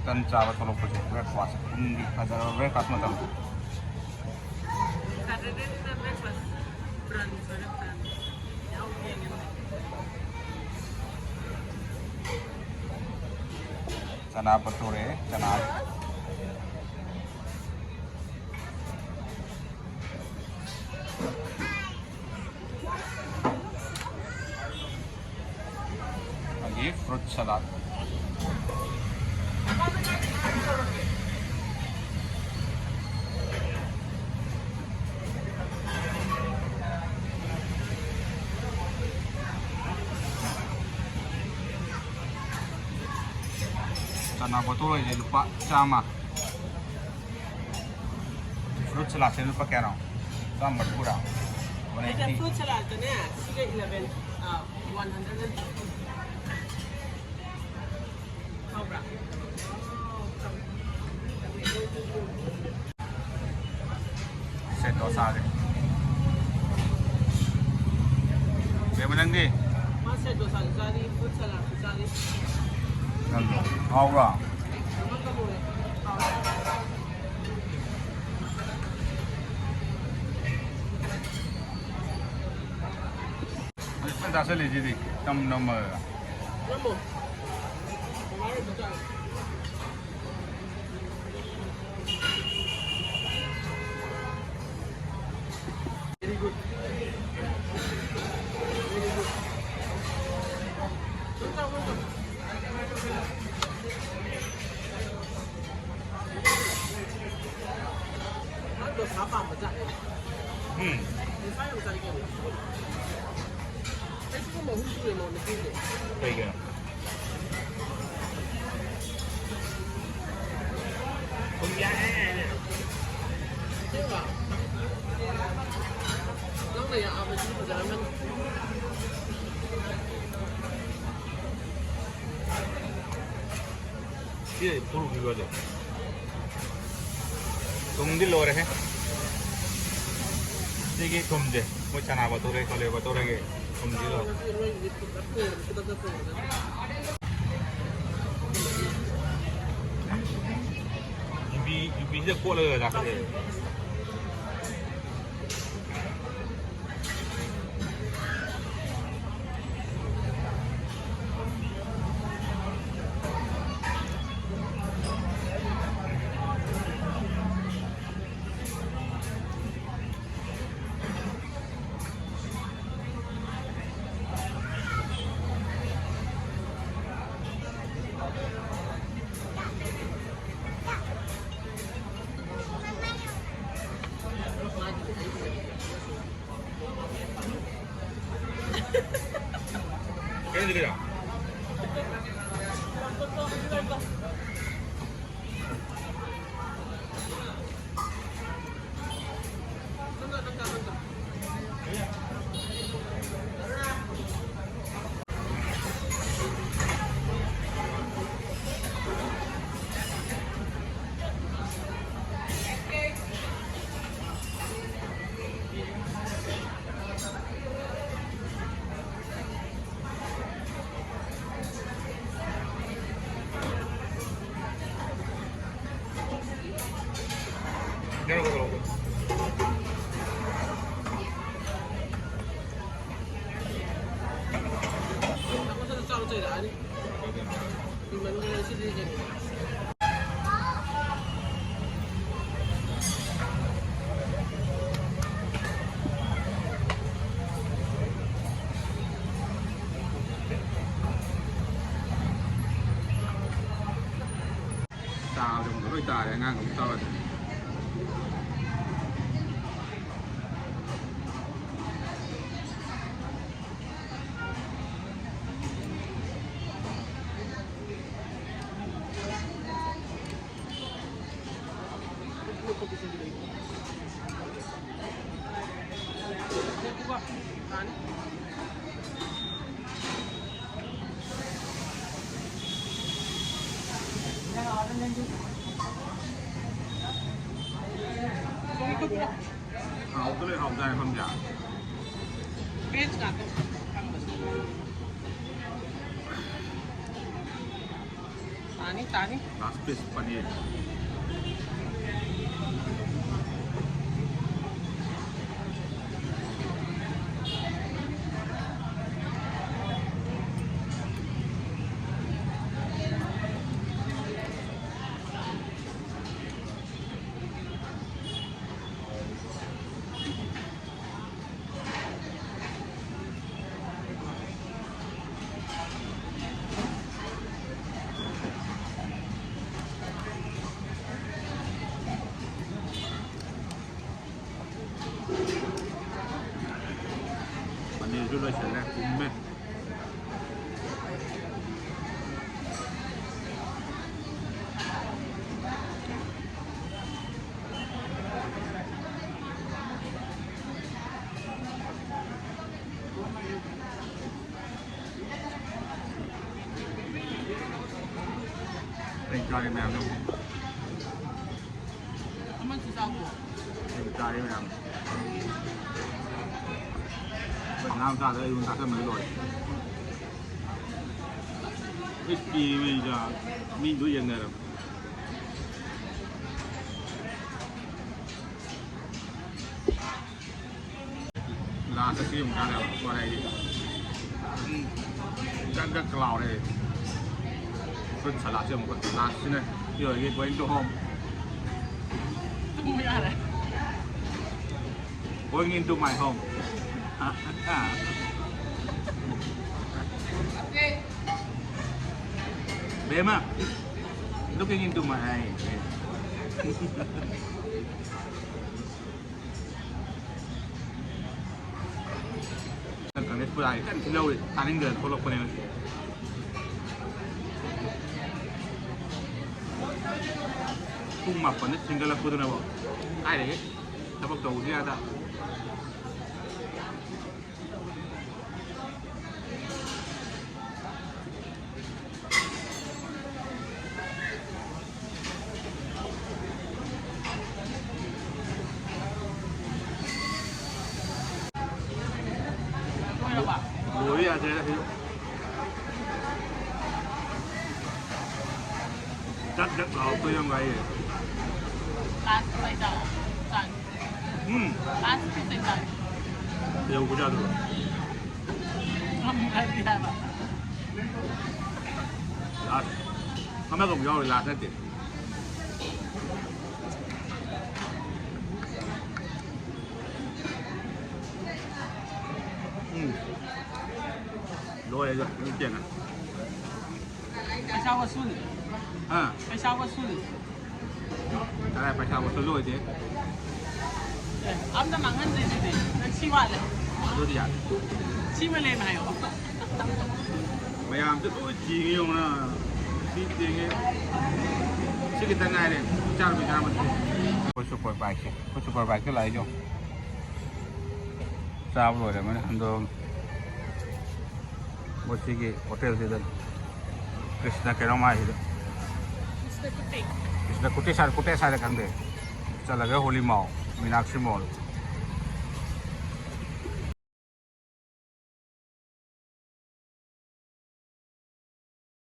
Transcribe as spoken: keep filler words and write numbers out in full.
ꯇꯟ ꯆꯥꯕ ꯊꯣꯛꯂꯛꯄꯁꯦ, ꯕ꯭ꯔꯦꯛꯐꯥꯁ ꯄꯨꯡꯗꯤ ꯐꯖꯔꯕ ꯕ꯭ꯔꯦꯛꯐꯥꯁ ꯃꯇꯝ꯫ ꯆꯅꯥ ꯄꯠꯊꯣꯔꯛꯑꯦ, ꯆꯅꯥ꯫ ꯑꯗꯒꯤ ꯐ꯭ꯔꯨꯠ ꯁꯂꯥꯗ꯫ ꯆꯅꯥ ꯕꯣꯇꯜ ꯍꯥꯏꯁꯦ ꯂꯨꯄꯥ ꯆꯥꯝꯃ꯫ ꯐ꯭ꯔꯨꯠ ꯁꯂꯥꯗꯁꯦ ꯂꯨꯄꯥ ꯀꯌꯥꯅꯣ? ꯆꯥꯝꯃ ꯃꯔꯤꯐꯨꯔꯥ? One eighty. ꯐ꯭ꯔꯨꯠ ꯁꯂꯥꯗꯇꯅꯦ, ꯁꯤꯒ ꯏꯂꯦꯚꯦꯟ, ꯑ, ꯋꯥꯟ ꯍꯟꯗ꯭ꯔꯦꯠ ꯑꯦꯟ ꯐꯤꯐꯇꯤ꯫ ꯍꯥꯎꯕ꯭ꯔꯥ? ꯁꯦꯠ ꯗꯣꯁꯥꯁꯦ꯫ ꯕꯦꯝꯃ, ꯅꯪꯗꯤ? ꯃꯥ ꯁꯦꯠ ꯗꯣꯁꯥꯁꯨ ꯆꯥꯔꯤ, ꯐ꯭ꯔꯨꯠ ꯁꯂꯥꯗꯁꯨ ꯆꯥꯔꯤ꯫ ꯅꯪꯗꯣ ꯍꯥꯎꯕ꯭ꯔꯣ? ꯀꯃꯥꯏ ꯇꯧꯔꯦ? ꯍꯥꯎꯔꯦ꯫ ꯐꯖꯅ ꯆꯥꯁꯤꯜꯂꯤꯁꯤꯗꯤ ꯇꯝ ꯅꯝꯃꯒ꯫ ꯅꯝꯃꯣ꯫ ꯃꯃꯥ ꯂꯩꯕ ꯇꯥꯔꯦ꯫ Very good. Very good. ꯅꯪꯗꯣ ꯁꯥ ꯄꯥꯝꯕꯖꯥꯠꯅꯦ꯫ ꯎꯝ꯫ ꯁꯥ ꯌꯥꯝ ꯆꯥꯅꯤꯡꯉꯦ꯫ ꯑꯩ ꯁꯤꯒꯨꯝꯕ ꯑꯍꯨꯝ ꯁꯨꯔꯦ ꯅꯉꯣꯟꯗ ꯄꯤꯔꯤꯁꯦ꯫ ꯀꯩꯒꯤꯅꯣ? ꯊꯨꯝ ꯌꯥꯛꯑꯦ꯫ ꯑꯁꯦꯡꯕ? ꯅꯪꯅ ꯌꯥꯛꯑꯕꯗꯤ ꯐꯖꯔꯝꯃꯅꯤ꯫ ꯁꯤ ꯄꯨꯔꯨꯞ ꯄꯤꯕꯁꯦ꯫ ꯊꯨꯝꯗꯤ ꯂꯣꯏꯔꯦꯍꯦ꯫ ꯁꯤꯒꯤ ꯊꯨꯝꯁꯦ, ꯃꯣꯏ ꯆꯅꯥ ꯕꯇꯣꯔꯦ, ꯀꯣꯂꯦ ꯕꯇꯣꯔꯦꯒꯤ ꯊꯨꯝꯁꯤ ꯂꯣꯏꯔꯦ꯫ ꯃꯣꯏꯒꯤꯗꯤ ꯄꯨꯔꯥ ꯊꯣꯡꯕ ꯈꯨꯗꯛꯇ ꯊꯣꯡꯕꯗ꯫ ꯌꯨ ꯄꯤꯁꯤꯗ ꯀꯣꯠꯂꯒ ꯂꯥꯛꯀꯗꯣꯏꯅꯦ꯫ ꯇꯥꯕꯗ ꯂꯣꯏ ꯇꯥꯔꯦ, ꯑꯉꯥꯡ ꯑꯃ ꯇꯧꯔꯗꯤ꯫ ꯍꯥꯎꯇ ꯂꯣꯏ ꯍꯥꯎꯖꯥꯠꯅꯤ ꯃꯐꯝꯁꯦ꯫ ꯚꯦꯖ ꯉꯥꯛꯇ ꯐꯪꯕꯁꯦ꯫ ꯇꯥꯅꯤ, ꯇꯥꯅꯤ꯫ Last piece ꯄꯅꯤꯔ꯫ ꯃꯦꯁꯨ ꯂꯣꯏꯁꯤꯜꯂꯦ, ꯄꯨꯝꯃꯦ꯫ ꯑꯩ ꯆꯥꯔꯤ ꯃꯌꯥꯝꯗꯣ꯫ ꯑꯃꯁꯨ ꯆꯥꯎꯀꯣ꯫ ꯑꯩ ꯆꯥꯔꯤ ꯃꯌꯥꯝ꯫ ꯑꯩꯈꯣꯏ ꯉꯥ ꯃꯆꯥꯗ ꯑꯩꯉꯣꯟꯗ ꯆꯥꯁꯟꯕꯗ ꯂꯣꯏꯔꯦ꯫ ꯑꯩ ꯄꯤꯕꯩꯗ ꯃꯤꯗꯣ ꯌꯦꯡꯅꯔꯕ꯫ ꯂꯥꯁꯇ ꯁꯤ ꯑꯃꯨꯛ ꯆꯥꯅꯕ ꯄꯣꯠ ꯍꯥꯏꯗꯤ꯫ ꯎꯝ꯫ ꯖꯛ ꯖꯛ ꯂꯥꯎꯔꯦ꯫ ꯐ꯭ꯔꯨꯠ ꯁꯂꯥꯗꯁꯦ ꯑꯃꯨꯛꯀ ꯂꯥꯁꯁꯤꯅ ꯁꯤ ꯑꯣꯏꯔꯒꯦ, going to home꯫ ꯇꯨꯝꯕ ꯌꯥꯔꯦ꯫ Going into my home꯫ ꯕꯦꯝꯃ, looking into my eye꯫ ꯅꯪ ꯈꯪꯗꯦ, ꯄꯨꯔꯥ ꯀꯟꯅ ꯊꯤꯜꯍꯧꯔꯤ, ꯇꯥꯅꯤꯡꯗꯅ ꯊꯣꯛꯂꯛꯄꯅꯦ ꯉꯁꯤ꯫ ꯄꯨꯡ ꯃꯥꯄꯟꯗ ꯊꯤꯡꯒꯠꯂꯛꯄꯗꯨꯅꯕꯨ ꯀꯥꯏꯗꯒꯤ ꯊꯕꯛ ꯇꯧꯕꯁꯨ ꯌꯥꯗ꯫ ꯂꯣꯏꯕ ꯌꯥꯗ꯭ꯔꯦꯗ ꯁꯤꯁꯨ꯫ ꯖꯛ ꯖꯛ ꯂꯥꯎꯔꯛꯄ ꯌꯥꯝ ꯉꯥꯏꯌꯦ꯫ ꯂꯥꯁ ꯄꯩꯁꯥ ꯆꯥꯡ꯫ ꯎꯝ꯫ ꯂꯥꯁ ꯄꯩꯁꯥ ꯆꯥꯡ꯫ ꯌꯧꯕꯖꯥꯠꯂꯣ? ꯉꯝꯈ꯭ꯔꯗꯤ ꯍꯥꯏꯕ꯫ ꯂꯥꯁ꯫ ꯑꯃꯒ ꯑꯃꯨꯛ ꯌꯥꯎꯔꯤ, ꯂꯥꯁ ꯅꯠꯇꯦ꯫ ꯎꯝ꯫ ꯂꯣꯏꯔꯦꯗ, ꯑꯗꯨꯝ ꯄꯦꯟꯅ꯫ ꯄꯩꯁꯥ ꯋꯁꯨꯜ꯫ ꯍꯥ? ꯄꯩꯁꯥ ꯋꯁꯨꯜ꯫ ꯀꯗꯥꯏ ꯄꯩꯁꯥ ꯋꯁꯨꯜ ꯑꯣꯏꯗꯦ? ꯑꯦ, ꯑꯝꯇ ꯃꯥꯡꯍꯟꯗ꯭ꯔꯤꯁꯤꯗꯤ꯫ ꯅꯪ ꯁꯤ ꯋꯥꯠꯂꯦ꯫ ꯑꯗꯨꯗꯤ ꯌꯥꯔꯦ꯫ ꯁꯤꯃ ꯂꯩꯔꯝꯃꯦ ꯍꯥꯏꯌꯣ꯫ ꯃꯌꯥꯝꯁꯦ ꯂꯣꯏ ꯊꯦꯡꯉꯦ ꯌꯦꯡꯉꯨꯅ꯫ ꯁꯤ ꯊꯦꯡꯉꯦ꯫ ꯁꯤ ꯈꯤꯇꯪ ꯉꯥꯏꯔꯦ꯫ ꯆꯥꯔꯨꯕꯤ ꯆꯥꯔꯝꯃꯁꯦ꯫ ꯑꯩꯈꯣꯏ ꯁꯨꯄꯔ ꯕꯥꯏꯛꯁꯦ꯫ ꯑꯩꯈꯣꯏ ꯁꯨꯄꯔ ꯕꯥꯏꯛꯁꯦ ꯂꯥꯛꯏꯁꯦ ꯌꯦꯡꯉꯨ꯫ ꯆꯥꯕ ꯂꯣꯏꯔꯝꯃꯅꯤ꯫ ꯑꯗꯣ ꯃꯣꯏ ꯁꯤꯒꯤ ꯍꯣꯇꯦꯜꯁꯤꯗ ꯀ꯭ꯔꯤꯁꯅ ꯀꯩꯅꯣꯝ ꯍꯥꯏꯁꯤꯗ꯫ ꯀ꯭ꯔꯤꯁꯅ ꯀꯨꯇꯦ꯫ ꯀ꯭ꯔꯤꯁꯅ ꯀꯨꯇꯦ ꯁꯥꯔ, ꯀꯨꯇꯦ ꯁꯥꯔ ꯈꯪꯗꯦ꯫ ꯆꯠꯂꯒ ꯍꯣꯂꯤ ꯃꯥꯎ, ꯃꯤꯅꯥꯛꯁꯤ ꯃꯣꯜ꯫